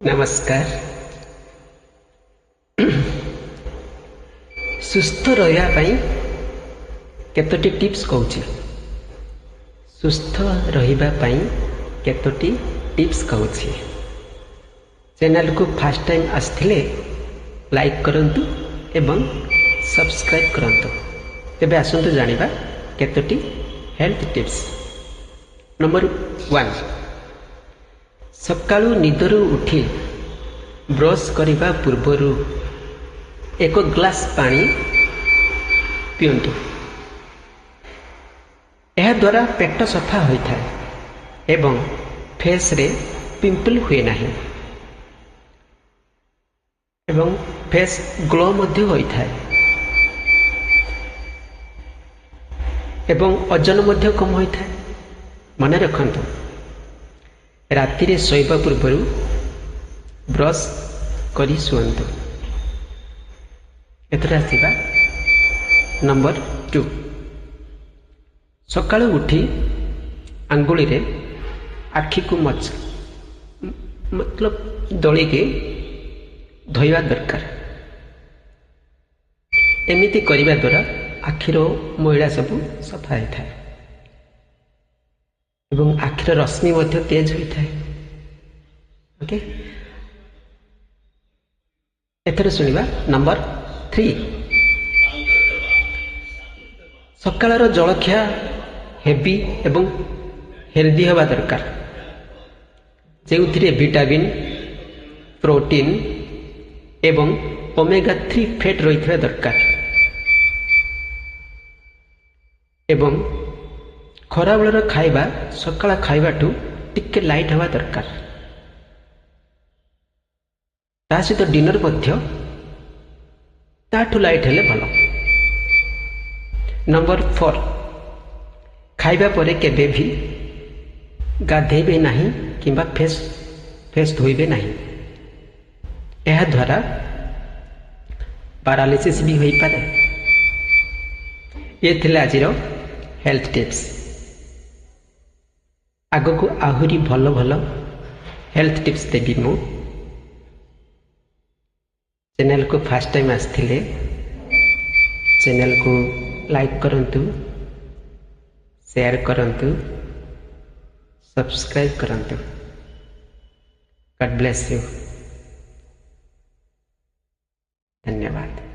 ନମସ୍କାର। ସୁସ୍ଥ ରହିବା ପାଇଁ କେତୋଟି ଟିପ୍ସ କହୁଛି। ସୁସ୍ଥ ରହିବା ପାଇଁ କେତୋଟି ଟିପ୍ସ କହୁଛି। ଚ୍ୟାନେଲକୁ ଫାଷ୍ଟ ଟାଇମ୍ ଆସିଥିଲେ ଲାଇକ୍ କରନ୍ତୁ ଏବଂ ସବସ୍କ୍ରାଇବ୍ କରନ୍ତୁ। ତେବେ ଆସନ୍ତୁ ଜାଣିବା କେତୋଟି ହେଲ୍ଥ ଟିପ୍ସ। ନମ୍ବର 1, ସକାଳୁ ନିଦରୁ ଉଠି ବ୍ରଶ କରିବା ପୂର୍ବରୁ ଏକ ଗ୍ଲାସ୍ ପାଣି ପିଅନ୍ତୁ। ଏହାଦ୍ୱାରା ପେଟ ସଫା ହୋଇଥାଏ ଏବଂ ଫେସ୍ରେ ପିମ୍ପଲ୍ ହୁଏ ନାହିଁ ଏବଂ ଫେସ୍ ଗ୍ଲୋ ମଧ୍ୟ ହୋଇଥାଏ ଏବଂ ଓଜନ ମଧ୍ୟ କମ୍ ହୋଇଥାଏ। ମନେ ରଖନ୍ତୁ, ରାତିରେ ଶୋଇବା ପୂର୍ବରୁ ବ୍ରଶ କରି ଶୁଅନ୍ତୁ। ଏଥର ଆସିବା ନମ୍ବର 2, ସକାଳୁ ଉଠି ଆଙ୍ଗୁଳିରେ ଆଖିକୁ ମତଲବ ଦଳିକି ଧୋଇବା ଦରକାର। ଏମିତି କରିବା ଦ୍ୱାରା ଆଖିର ମଇଳା ସବୁ ସଫା ହୋଇଥାଏ ଏବଂ ଆଖିର ରଶ୍ମି ମଧ୍ୟ ତେଜ ହୋଇଥାଏ। ଓକେ, ଏଥର ଶୁଣିବା ନମ୍ବର 3, ସକାଳର ଜଳଖିଆ ହେଭି ଏବଂ ହେଲ୍ଦି ହେବା ଦରକାର, ଯେଉଁଥିରେ ଭିଟାମିନ୍, ପ୍ରୋଟିନ୍ ଏବଂ ଓମେଗା 3 ଫ୍ୟାଟ୍ ରହିଥିବା ଦରକାର। ଏବଂ ଖରାବେଳର ଖାଇବା ସକାଳ ଖାଇବାଠୁ ଟିକେ ଲାଇଟ୍ ହେବା ଦରକାର। ତା ସହିତ ଡିନର ମଧ୍ୟ ତାଠୁ ଲାଇଟ୍ ହେଲେ ଭଲ। ନମ୍ବର 4, ଖାଇବା ପରେ କେବେ ବି ଗାଧେଇବେ ନାହିଁ କିମ୍ବା ଫେସ୍ ଧୋଇବେ ନାହିଁ। ଏହାଦ୍ୱାରା ପାରାଲିସିସ୍ ବି ହୋଇପାରେ। ଇଏ ଥିଲା ଆଜିର ହେଲ୍ଥ ଟିପ୍ସ। ଆଗକୁ ଆହୁରି ଭଲ ଭଲ ହେଲ୍ଥ ଟିପ୍ସ ଦେବି ମୁଁ। ଚ୍ୟାନେଲକୁ ଫାଷ୍ଟ ଟାଇମ୍ ଆସିଥିଲେ ଚ୍ୟାନେଲକୁ ଲାଇକ୍ କରନ୍ତୁ, ସେୟାର କରନ୍ତୁ, ସବସ୍କ୍ରାଇବ୍ କରନ୍ତୁ। God bless you. ଧନ୍ୟବାଦ।